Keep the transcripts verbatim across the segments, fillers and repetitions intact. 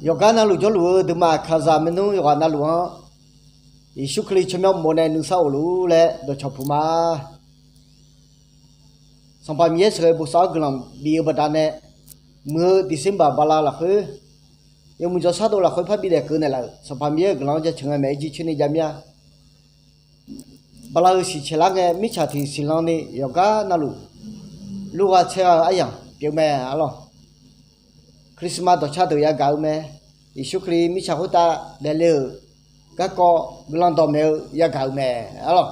Yawqgar navluf jawrluf-eu duimaf kaqzaq maernmr yawqghaq navluf-anr, Yeqsur Kali tsawrmyanr uqmov nae nuisar of luf-ur laer dawqcawq puq ma. Sanqpaq Miqyaer sheuqghae bosav-awr guiqlanq bif-eu baqdanae, muiq-eu December bala lafkhoer, yawmuiq jawrshar dov lafkhoer parbi daef keuv naeqlaf-euq Sanqpaq Miqyaer-euq guiqlanq-anr jaceuq ngae maeq-aer jircoer ni javmir-a. Bala-eu siqcaeq lar ngae, mirtsaq tiq siqlan ni yawqgar navluf lurgha tsaergha-eu aryamq pyeuf mae arlawr. Christmas dawqcar deuq yagaq-eu mae. Yeqsur Kali mirtsaq khoertav daefle-euq garkawv guiqlanq dawqmaeq-eu yagaq-euq mae arlawr.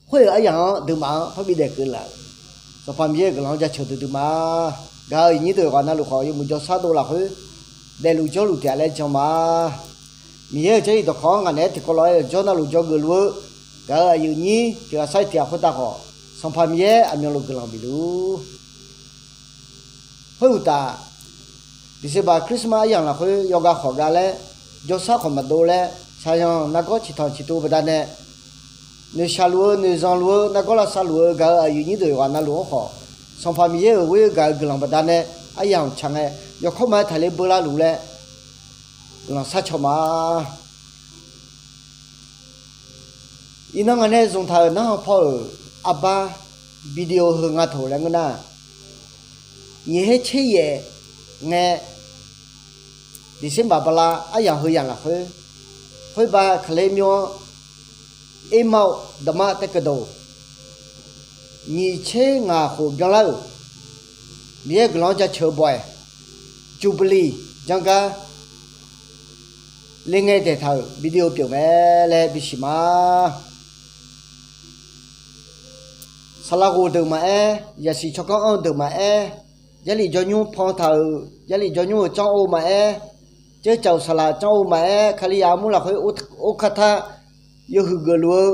Khoer-euq aryamq-anr duimaf-anr parbi daef keuv laf-euq Sanqpaq Miqyaer-euq guiqlanq-anr jaceuq duidui ma. Gaq-euq aqyuif nyir deuq yawqghaq navluf khawf, yawmuiq jawrshar dov lafkhoer daefluf jawrluf taef-a laer jan ma. Miqyaer-euq Jarlif dawqkawq-anr ngaq naeq-aer tiqkawv lof-aer yawqjawr navluf dzawgeuf luf-eu, gaq-euq aqyuif nyir tiq ghaq sar-iq tiq ghaq khoertav khawf, Sanqpaq Miqyaer aqmyanluf guiqlanq bif luf-ur. Khoeruqtaf, December Christmas aryamq lafkhoer yawgaq khawf ga laer, jawrshar khawf maqdov laer, shaqzanq nargawr ciqtanq ciqtuv baqdanae, noeqshaq luf-eu noeqzanq luf-eu nargawr lavsav luf-eu gaq-euq aqyuif nyir deuq yawqghaq navluf-anr khawf, Sanqpaq Miqyaer-euq ghoer gaq-eu guiqlanq baqdanae, aryamq tsaq ngae, yawkawr ma-aer taqler beular luf laer guiqlanq sharcaw ma. Iqnan ngaq nae zmqtaq-euq narhaq paw-euq arbar video heu nga taq laer ngeur nar, nyiq her tser yaef ngae, December bala aryamq heu yamq lafkhoer, khoerba Kaqler myanr-anr Ermar-eu daqmar taerkeuv dawq nyiq tser ngaq khof byanlar-euq Miqyaer guiqlanq-anr jaceuq-eu bawq-aer, Jubilee janrgar le ngae daeqtaq-euq video pyeuf mae laer bisiq ma. Saqlaq ghof deuq maqaer, yaqsiq tsawrganr anr-eu deuq maqaer, Jarlif jawrnymr pan taq-euq, Jarlif jawrnymr-euq canr-eu maqaer, Dzerdzaq-euq saqlaq canr-eu maqaer, Kalizaq armur lafkhoer or kartar yawhuiq geufluf-eu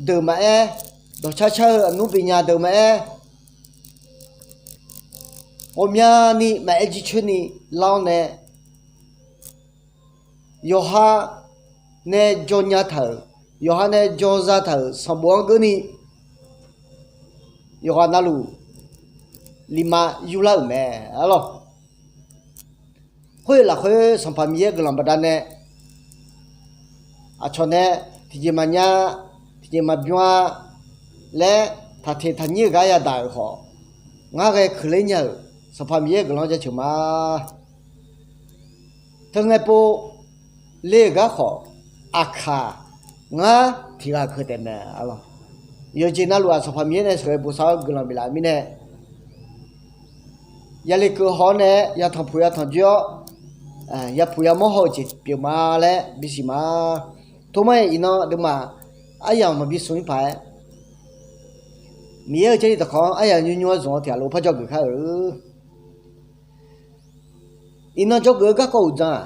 deuq maqaer, dawqcar car-eu aqnmr bifnya deuq maqaer, ghawqmyani maqaer jircoer ni lar-awr nae, yawqha nae jawrnya taq-euq, yawqha nae jawrza taq-euq sanqbof-anr geurni, yawqghaq navluf lifma yurlar-euq mae arlawr. Khoer-eu lafkhoer Sanqpaq Miqyaer guiqlanq baqdanae, aqcawq nae tiqjeq maqnya, tiqjeq maqbymr-a laer taqteq taqnyir-euq gar yadaq-euq khawf, ngar ghae kuiqler nya-euq Sanqpaq Miqyaer guiqlanq-anr jaceuq ma. Teungae pov ler-euq gar khawf, aqkaq ngar tiq ghaq keuq taef mae arlawr. Yawqjeq navluf-aq Sanqpaq Miqyaer nae sheuqghae bosav-awr guiqlanq biflaf-eu mirnae, yale keuv haw-awr nae yatanq puq yatanq joer-awr, yapuq yamawr haw-eu jeq pyeuf ma laer bisiq ma. Tormar-iq iqnan aqduimaf aryamq maqbi smq-ir paq-aer, Miqyaer-euq Jarlif dawqkawq-anr aryamq nymr nymr-anr zmq-awr tiq ghaq lof par jawrgeuf kar-euq. Iqnan jawrgeuf-eu garkawv uqdzan-aq,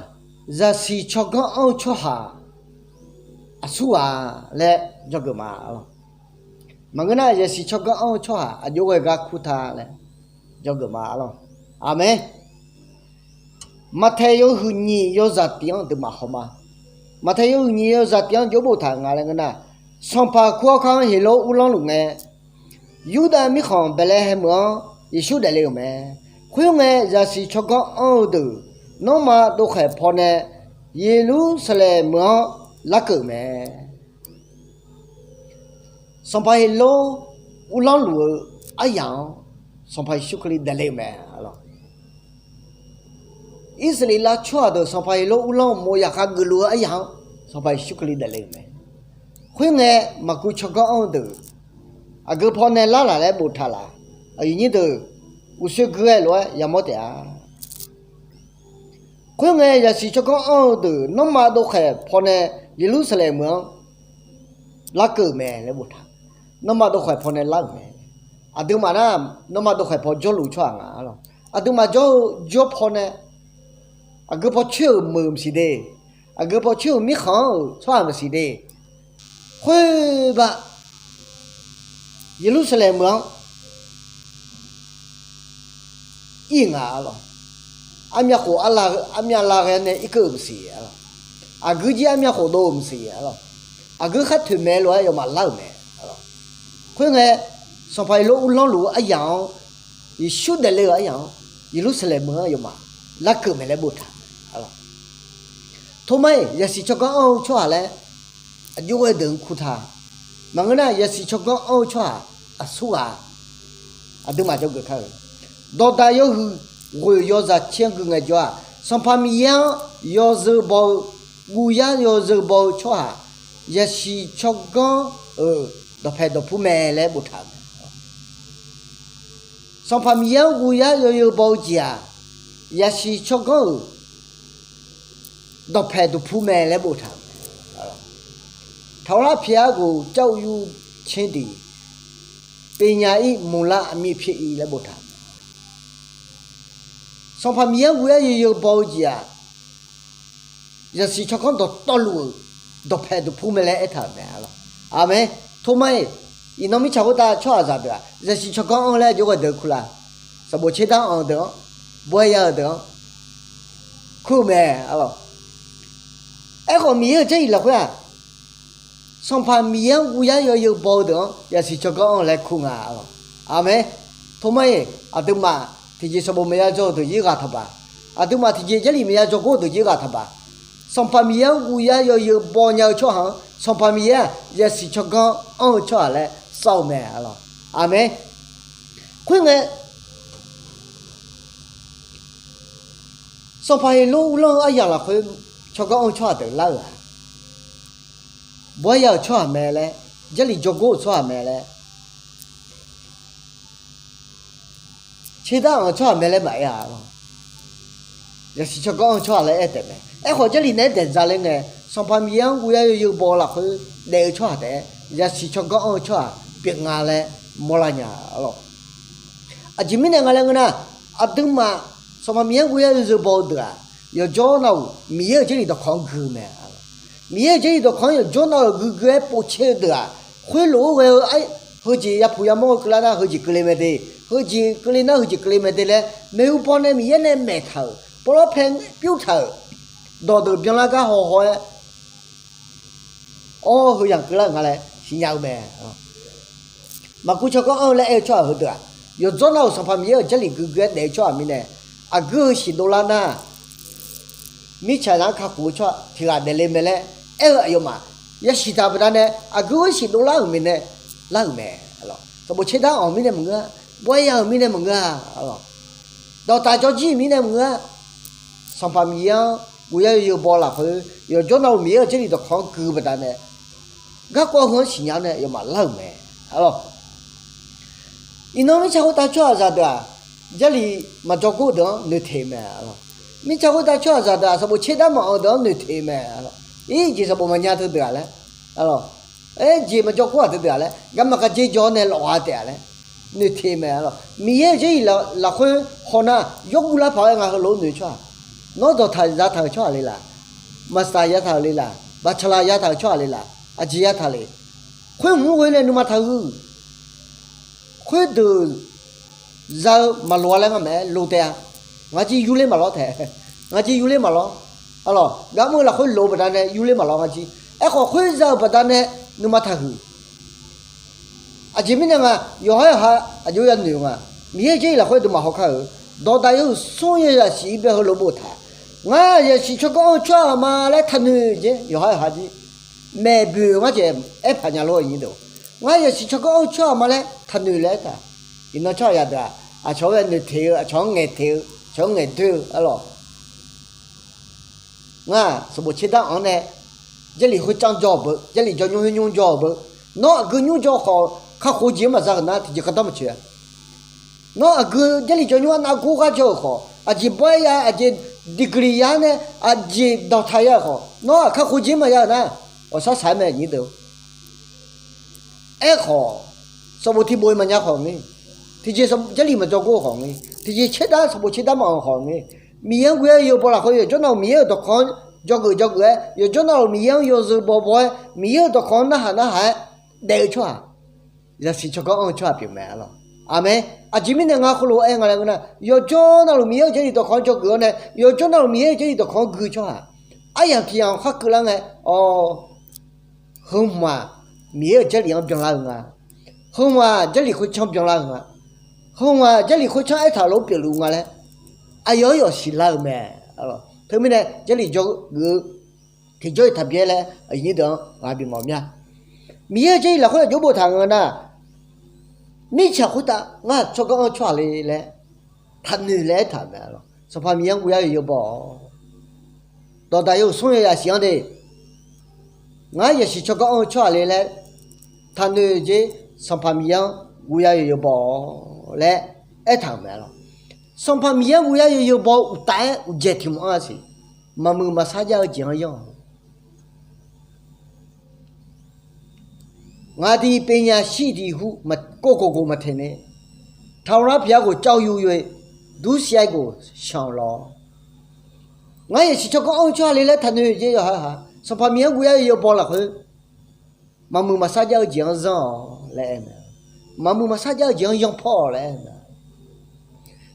zaqsiq tsawrganr anr-eu tsawrhaq aqsurghaq laer jawrgeuf ma arlawr. Maqngeur nar, zaqsiq tsawrganr anr-eu tsawrhaq aqjox ghae gar kurtaq laer jawrgeuf ma arlawr. Aqmeq. Maqtaeq yawhuiq nyiq yawzaq tif-anr aqduimaf haw ma. Maqtaeq yawhuiq nyiq yawzaq tif-anr jawr boftaq nga laer ngeur nar, Sanqpaq kur-awr kar-anr Heqlor uvlanr luf ngae, Yurdav mirkhanq Baeqlaeqhaeq meuq-anr Yeqsur daefle-euq mae. Khoerngae, zaqsiq tsawrganr anr-eu deuq nanrma dovkhaeq pawnae Yeqlursaqlaeq meuq-anr larkeuv-euq mae. Sanqpaq Heqlor uvlanr luf-eu aryamq-anr Sanqpaq Yeqsur Kali daefle-euq mae. Irsaqleqlav tsawrhaq deuq Sanqpaq Heqlor uvlanr-eu mov yaqkhav geufluf-eu aryamq-anr Sanqpaq Yeqsur Kali daefle-euq mae. Khoerngae, maqkuv tsawrganr anr-eu deuq aqgeu pawnae larlaq laer boftaq laf. Aqyuif nyir deuq, uqshoe gui-aer lof-aer yamawr taef-a. Khoerngae, zaqsiq tsawrganr anr-eu deuq nanrma dovkhaeq pawnae Yeqlursaqlaeq meuq-anr larkeuv-euq mae laer boftaq. Nanrma dovkhaeq pawnae lar-euq mae. Aqduimaf nar, nanrma dovkhaeq paw jawrluf tsawrhaq nga arlawr. Aqduimaf jawr-eu jawr pawnae, aqgeu paw coer-euq meuq maqsiq de, aqgeu paw coer-euq mirkhanq-anr-euq tsawrhaq maqsiq de. Khoerba Yeqlursaqlaeq meuq-anr ir nga arlawr. Armyav khof armyav lavghae nae irkeuv-euq maqsiq arlawr. Aqgeu jir armyav khof dov-euq maqsiq arlawr. Aqgeu khar toeq maeq lof-aer yawmaf lar-euq mae. Khoerngae, Sanqpaq Heqlor uvlanr luf-eu aryamq-anr, Yeqsur daefle-euq aryamq-anr, Yeqlursaqlaeq meuq-anr yawmaf larkeuv mae laer boftaq. Tormar-iq, yasiq tsawrganr anr-eu tsawrhaq laer aqjox ghae deuq-anr kurtaq. Maqngeur nar, yasiq tsawrganr anr-eu tsawrhaq aqsurghaq aqduimaf jawrgeuf kar-eu. Dawqdaq yawhuiq ghoeq yawzaq caer-anr gui ngaejawr-aq, Sanqpaq Miqyaer-anr yawzeu baw-eu, guvyar yawzeu baw-eu tsawrhaq, yasiq tsawrganr-euq dawqpae dawqpur mae laer boftaq-euq mae. Sanqpaq Miqyaer-anr guvyar yawzeu baw-eu jeq-aq, yasiq tsawrganr-euq dawqpae dawqpur mae laer boftaq-euq mae. Taqghawrlar pyaeq-aer ghof car-eu yur caer diq, pyaeqnya-ir muiqlar aqmir pyaer-ir laer boftaq-euq mae. Sanqpaq Miqyaer-anr guvyar yawzeu baw-eu jeq-aq, yasiq tsawrganr dawqtawvluf-euq dawqpae dawqpur mae laer aertaq-euq mae. Aqmeq. Tormar-iq, iqnan mirtsaq khoertav tsawrhaqzaq deuq-aq, yasiq tsawrganr anr laer aqjox ghae deuq kur la? Sanqbof tserdanr anq-eu deuq-anr, bawr-aer ya-eu deuq-anr kur-eu mae. Aerkhawf, Miqyaer-euq Jarlif lafkhoer-aq, Sanqpaq Miqyaer-anr guvyar yawzeu baw-eu deuq-anr yasiq tsawrganr anr laer kur nga. Aqmeq. Tormar-iq, aqduimaf tiqjeq sanqbof maqya dzaw-eu deuq jir ghaq taqbaq. Aqduimaf tiqjeq Jarlif maqya dzawgor-eu deuq jir ghaq taqbaq. Sanqpaq Miqyaer-anr guvyar yawzeu baw nya-eu tsawrhaq-anr Sanqpaq Miqyaer-aq yasiq tsawrganr anr-eu tsawrhaq laer sar-eu mae. Aqmeq. Khoerngae, Sanqpaq Heqlor uvlanr-eu aryamq lafkhoer tsawrganr anr-eu tsawrhaq deuq lar-euq-aq, bawr-aer ya-euq tsawrhaq mae laer, Jarlif dzawgor-euq tsawrhaq mae laer, tserdar anq-eu tsawrhaq mae laer maqaer-a. Yasiq tsawrganr anr-eu tsawrhaq laer aer taef mae. Aerkhawf, Jarlif naeq-aer daeq dzaler ngae, Sanqpaq Miqyaer-anr guvyar yawzeu baw-eu lafkhoer daef-eu tsawrhaq taef-aer yasiq tsawrganr anr-eu tsawrhaq pyeuf nga laer mawrlar nya-a lawq. Aqjeq mirnae nga laer ngeur nar, aqduimaf Sanqpaq Miqyaer-anr guvyar yawzeu baw-eu deuq-aq, yawqjawr navluf Miqyaer-euq Jarlif dawqkawq-anr gui-eu mae. Miqyaer-euq Jarlif dawqkawq-anr yawqjawr navluf guiqguiq-aer povtser-eu deuq-aq, khoerlof-aer ghae-eu heujeq yapuq yamawr-eu keuvlar nar heujeq keuvle mae de, heujeq keuvle nar heujeq keuvle mae de laer maeqhu paw nae Miqyaer nae maeq taq-euq, pawlawr pae pyur taq-euq dawqdeuq byanlar gar hawhaw-aer awr heu yamq keuvlar-euq nga laer siqnya-eu mae. Maqkuv tsawrganr anr-eu laer aer-eu tsawrhaq heudeuq-aq, yawqjawr navluf Sanqpaq Miqyaer-euq Jarlif guiqguiq-aer daef-eu tsawrhaq mirnae, aqguir heu siq dovlar nar, mirtsaq zaq-anr kakhof-eu tsawrhaq tiq ghaq daefle mae laer aer-eu aqyawfmaf yasiq taq-euq baqdanae, aqguir heu siq dovlar-euq mirnae lar-euq mae. Sanqbof tserdar anq-euq mirnae maqngeur-a, bawr-aer ya-euq mirnae maqngeur-a, dawqtaf jawrjir-euq mirnae maqngeur-a, Sanqpaq Miqyaer-anr guvyar yawzeu baw lafkhoer yawqjawr navluf Miqyaer-euq Jarlif dawqkawq-anr gui-eu baqdanae, garkawv heu-anr siqnya-awr nae aqyawfmaf lar-euq mae. Iqnan mirtsaq khoertav tsawrhaqzaq deuq-aq, Jarlif maqdzawgor-eu deuq-anr noeqteq-eu mae. Mirtsaq khoertav tsawrhaqzaq deuq-aq, sanqbof tserdar maqanq-eu deuq-anr noeqteq-eu mae. Irjeq sanqbof maqnya teudeuq-aq laer, aer jeq maqdzawgor-aq teudeuq-aq laer, garma garjer jaw-awr nae lawfgha taef-a laer noeqteq-eu mae. Miqyaer-euq Jarlif lafkhoer hawnar yawguv lar paq-aer nga heulof-aer noeq tsawrhaq, nawr dawqtaq zataq-euq tsawrhaq le laq, maqsaq yataq-euq le laq, baqcaqlaq yataq-euq tsawrhaq le laq, aqjeq yataq le. Khoer hmq-anr ghoe nae nuima taqhuiq. Khoerdeuq za-eu maqloq-a laer ngar maqaer lo taef-a. Ngar jir yurler maqlawr taef. Ngar jir yurler maqlawr. Arlawq, garmr-eu lafkhoer loq-eu baqdanae yurler maqlawr ngar jir. Aerkhawf khoer za-euq baqdanae nuima taqhuiq. Aqjeq mirnae nga, yawqha yawqha aqjox yanoeq nga. Miqyaer-euq Jarlif lafkhoer aqduimaf hawkar-euq dawqdaq yawhuiq smr yawzaq shif-ir bae heulof boftaq. Ngar yasiq tsawrganr anr-eu tsawrhaq ma laer taqnoeq jeq yawqha yawqha jir. Maeqboeq ngar jeq aerpaq nya lor-a nyir deuq. Ngar yasiq tsawrganr anr-eu tsawrhaq ma laer taqnoeq laer aertaq. Iqnan tsawrhaq yadeuq-aq, aqcawq-anr ghae noeqteq-eu, aqcawq-anr ngaeqteq-eu, aqcawq-anr ngaeqdoer-eu arlawq. Ngar-aq sanqbof tserdar anq-anr nae Jarlif khoercanr jawr-euq beu, Jarlif jawrnymr khoernymr jawr-euq beu. Nawr aqgeu nymr jawr khawf kakhof jeq-anr maqza-euq nar tiqjeq gardanr maqtsoeq-a. Nawr aqgeu Jarlif jawrnymr arnav gor gharjawr-euq khawf, aqjeq bawr-aer ya, aqjeq degree ya-anr nae, aqjeq dawqtaq ya-euq khawf, nawr aqkar khof jeq-anr maqya-euq nar, ghawqshaq saq-aer mae nyir deuq. Aerkhawf, sanqbof tiqbof-iq maqnya khawf nga. Tiqjeq Jarlif maqjawr gor-eu khawf nga. Tiqjeq tserdar sanqbof tserdar maqanq khawf nga. Miqyaer-anr ghoe-aer yawbaw lafkhoer yawqjawr navluf Miqyaer-euq dawqkawq-anr jawrgeuf jawgeuf-aer, yawqjawr navluf Miqyaer-anr yawzeu bawbaw-aer, Miqyaer-euq dawqkawq-anr narhaq narhaq-aer daef-eu tsawrhaq, yasiq tsawrganr anr-eu tsawrhaq pyeuf mae arlawq. Aqmeq. Aqjeq mirnae ngar khoerlof-aer nga laer ngeur nar, yawqjawr navluf Miqyaer-euq Jarlif dawqkawq-anr jawrgeuf-awr nae, yawqjawr navluf Miqyaer-euq Jarlif dawqkawq-anr gui-eu tsawrhaq, aryamq tiq yamq khar keuvlar ngae, awq, heu hmq-aq Miqyaer-euq Jarlif-anr byanlar-eu nga. Heu hmq-aq Jarlif khoercanr byanlar-eu nga. Heu hmq-aq Jarlif khoercanr aertaq lof-aer pyeufluf nga laer aqyawf-anr yawf siqlar-euq mae. Teumirnae Jarlif jawrgeuf-eu tiqjawr-iq taqbyaer laer aqyuif nyir deuq-anr ghaq bimawf mya. Miqyaer-euq Jarlif lafkhoer aqjox boftaq nga nar, mirtsaq khoertav ngar tsawrganr anr-eu tsawrhaq le laer taqnoeq laer aertaq-euq mae. Sanqpaq Miqyaer-anr guvyar yawzeu baw-awq. Dawqdaq yawhuiq smr yawzaq shif-anr de, ngar yasiq tsawrganr anr-eu tsawrhaq le laer taqnoeq jer, Sanqpaq Miqyaer-anr guvyar yawzeu baw-awq laer aertaq-euq mae lawq. Sanqpaq Miqyaer-anr guvyar yawzeu baw-eu uqtaf-aer uqdzaeq tiq mq anr-a siq, maqmuiq maqsar jar-eu jeq-anr yanr-awq. Ngaq diq pyeufnya shir diq hu, kov khof khof maqteq ni, taqhawq lar pyaq ghof cav-eu yuyoe, dursiq-aer ghof shanq-awq lawr. Ngar yasiq tsawrganr anr-eu tsawrhaq le laer taqnoeq jer yawqha-a. Sanqpaq Miqyaer-anr guvyar yawzeu baw lafkhoer, maqmuiq maqsar jar-eu jeq-anr zanr-awq laer aer mae. Maqmuiq maqsar jar-eu jeq-anr yanr paw-awq laer aer mae.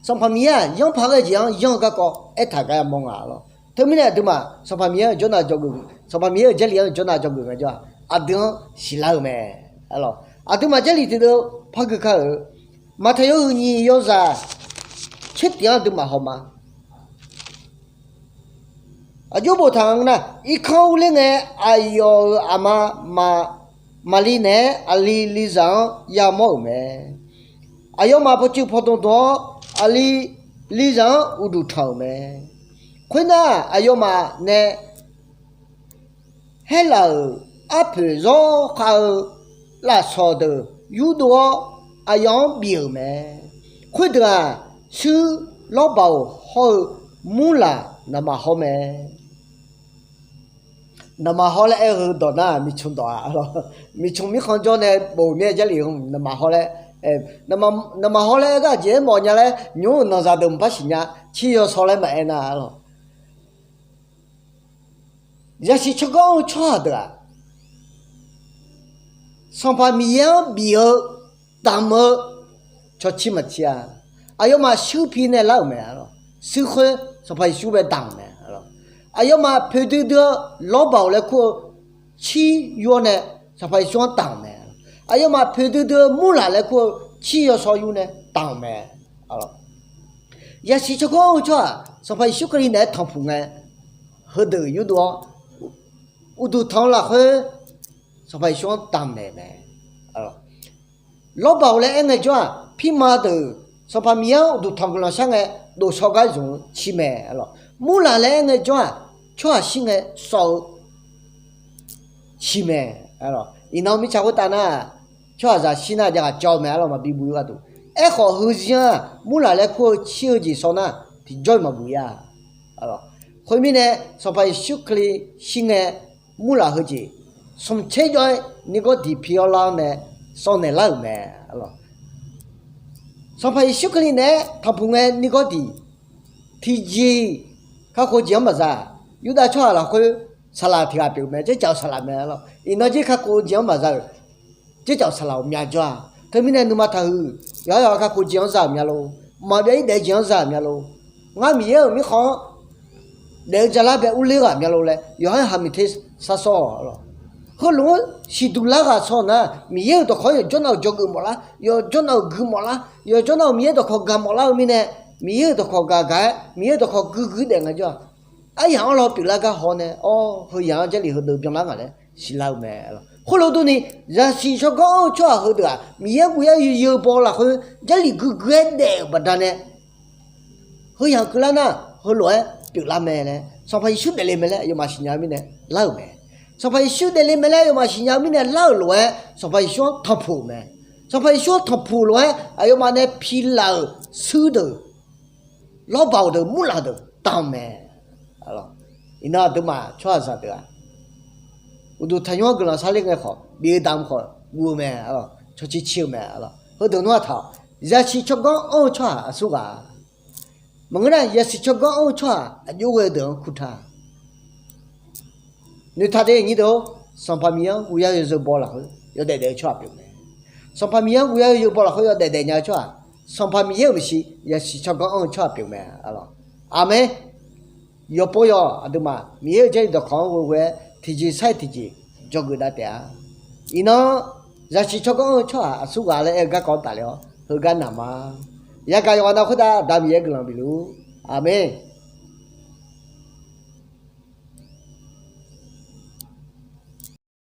Sanqpaq Miqyaer-aq yanr paq ghae jeq-anr yanr-eu garkawv aertaq gar yamawr nga lawq. Teumirnae aqduimaf Sanqpaq Miqyaer-euq jawrnav dzawgeuf, Sanqpaq Miqyaer-euq Jarlif-anr jawrnav dzawgeuf ngaejawr-aq, aqdui-anr siqlar-eu mae. Aqduimaf Jarlif tiqdeuv par gui kar-euq, Maqtaeq yawhuiq nyiq yawzaq tser tiq-anr aqduimaf haw ma. Aqjox boftaq nga nar, irkanr urler ngae, aqyawf-euq aqma Maqli naeq-aer aqli lizaq-anr yamawr-euq mae. Aqyawfmaf pawqtsuif pawqdmq dmq-awr, aqli lizaq-anr uqduq tanq-euq mae. Khoernar, aqyawfmaf nae Haerlaf-euq arpoeq zawr khav-eu lafsawq deuq yurdov-awr, aqyawf-anr bif-euq mae. Khoerdeuq-aq, shuir lawrbaoq hawr-eu murlaq naqmaq hawr mae. Naqmaq hawr laer aer-eu dawq nar, miqcmq dawq-a. Miqcmq mirkhanq jawr nae bof mir-aer Jarlif naqmaq hawr laer, naqmaq hawr laer aer gar aqjeq aermawf nya laer nymr-euq nanqzaq deuq maqpar siqnya, cir yawsaw laer maqaer nar lawq. Yasiq tsawrganr anr-eu tsawrhaq deuq-aq, Sanqpaq Miqyaer-anr bif-eu damq-eu cawqcir maqcir-a. Aqyawfmaf shuir pi nae lar-euq mae. Shuir khoer Sanqpaq Yeqsur bae damq mae. Aqyawfmaf poeqdui dui-eu lawrbaoq laer kur-eu cir yur-awr nae Sanqpaq Yeqsur-anr damq mae. Aqyawfmaf poeqdui dui-eu murlaq laer kur-eu cir yawsaw yur nae damq mae. Yasiq tsawrganr anr-eu tsawrhaq Sanqpaq Yeqsur Kali naeq-aer tanqpuq ngae, heudeuq yurdov-awr uqduq tanq-eu lafkhoer Sanqpaq Yeqsur-anr damq naeq mae. Lawrbaoq laer aer ngaejawr-aq, pirma deuq Sanqpaq Miqyaer-anr uqduq tanq guiqlanq shar ngae, dovshaw gar zmq-eu cir mae. Murlaq laer aer ngaejawr-aq, tsawrhaq shir ngae sawv-eu cir mae. Iqnan mirtsaq khoertav nar, tsawrhaqzaq shir nar jav ghaq cawv-eu mae. Arlawq maqbi buq-ir gharduq. Aerkhawf heuzir-anr murlaq laer kur-eu cir-eu jeq sawv nar, tiqjawr-iq maqbuq-ir-a. Khoermirnae, Sanqpaq Yeqsur Kali shir ngae, murlaq heujeq smq tser jawr-aer nirgawr diq pi-awr lar-anr nae sawv naeq lar-euq mae. Sanqpaq Yeqsur Kali naeq-aer tanqpuq ngae nirgawr diq tiqjeq-iq kakhof jeq-anr maqza. Yurdav tsawrhaq lafkhoer saqlaq tiq ghaq pyeuf-eu mae. Tsercaf-euq saqlaq mae. Iqnan jir kakhof jeq-anr maqza-euq, tsercaf-euq saqlaq-euq myavjawr-a. Teumirnae nuima taqhuiq, yawqha yawqha kakhof jeq-anr za-euq mya lor, maqbyav-ir daef-eu jeq-anr za-euq mya lor, ngar Miqyaer-euq mirkhanq-anr daef-eu jalar bae urler ghaq mya lor laer yawqha-anr hamiq te sar sawr-awq. Heulof-aer siqduq lar ghaq sawr nar, Miqyaer-euq dawqkawq-anr yawqjawr nav-euq dzawgeuf mawflar, yawqjawr nav-euq gui mawflar, yawqjawr nav-euq Miqyaer dawqkawq gaq mawflar-eu mirnae, Miqyaer-euq dawqkawq gaq gaq-aer Miqyaer-euq dawqkawq guiqguiq daef ngaejawr-aq, aryaq-anr lawr pyeuflar gar haw nae, awr, heu yaq-anr Jarlif heudeuq byanlar ngaq laer siqlar-eu mae. Khoerlof durni, zaqsiq tsawrganr anr-eu tsawrhaq heudeuq-aq, Miqyaer-anr guv yar yuiv yeu baw lafkhoer Jarlif guiqguiq-aer daef-euq baqdanae heu yaq-anr keuvlar nar, heulof-aer pyeuflar mae laer, Sanqpaq Yeqsur daefle mae laer aqyawfmaf siqnya-eu mirnae lar-euq mae. Sanqpaq Yeqsur daefle mae laer aqyawfmaf siqnya-eu mirnae lar-euq lof-aer, Sanqpaq Yeqsur-anr tanqpuq-euq mae. Sanqpaq Yeqsur-anr tanqpuq lof-aer aqyawfmaf nae pilaf-euq suir deuq, lawrbaq-euq deuq, murlaq deuq damq mae. Iqnan aqduimaf tsawrhaqzaq deuq-aq, uqduq tanqnymr-anr guiqlanq sarler ngae khawf, bif-eu damq khawf guv-eu mae. Cawqcir cir-eu mae. Heudeuq nmr-aq taq-awq. Zaqsiq tsawrganr anr-eu tsawrhaq aqsurghaq maqngeur nar, yasiq tsawrganr anr-eu tsawrhaq aqjox ghae-eu deuq-anr kurtaq. Noeqtaq de nyir deuq-or, Sanqpaq Miqyaer-anr guv yar yawzeu baw lafkhoer yawdaef daef-eu tsawrhaq pyeuf mae. Sanqpaq Miqyaer-anr guv yar yawzeu baw lafkhoer yawdaef daef nya-eu tsawrhaq, Sanqpaq Miqyaer-euq maeqshi yasiq tsawrganr anr-eu tsawrhaq pyeuf mae. Arlawq, aqmeq. Yawqpov yawq aqduimaf Miqyaer-euq Jarlif dawqkawq-anr ghoe ghoe-aer tiqjeq sar-iq tiqjeq dzawgeuf dav taef-a. Iqnan zaqsiq tsawrganr anr-eu tsawrhaq aqsurghaq laer aer-eu garkawv-anr tafle-awr heugar naq ma. Yagaq yawqghaq nav khoertav Aqda Miqyaer guiqlanq bifluf-ur. Aqmeq.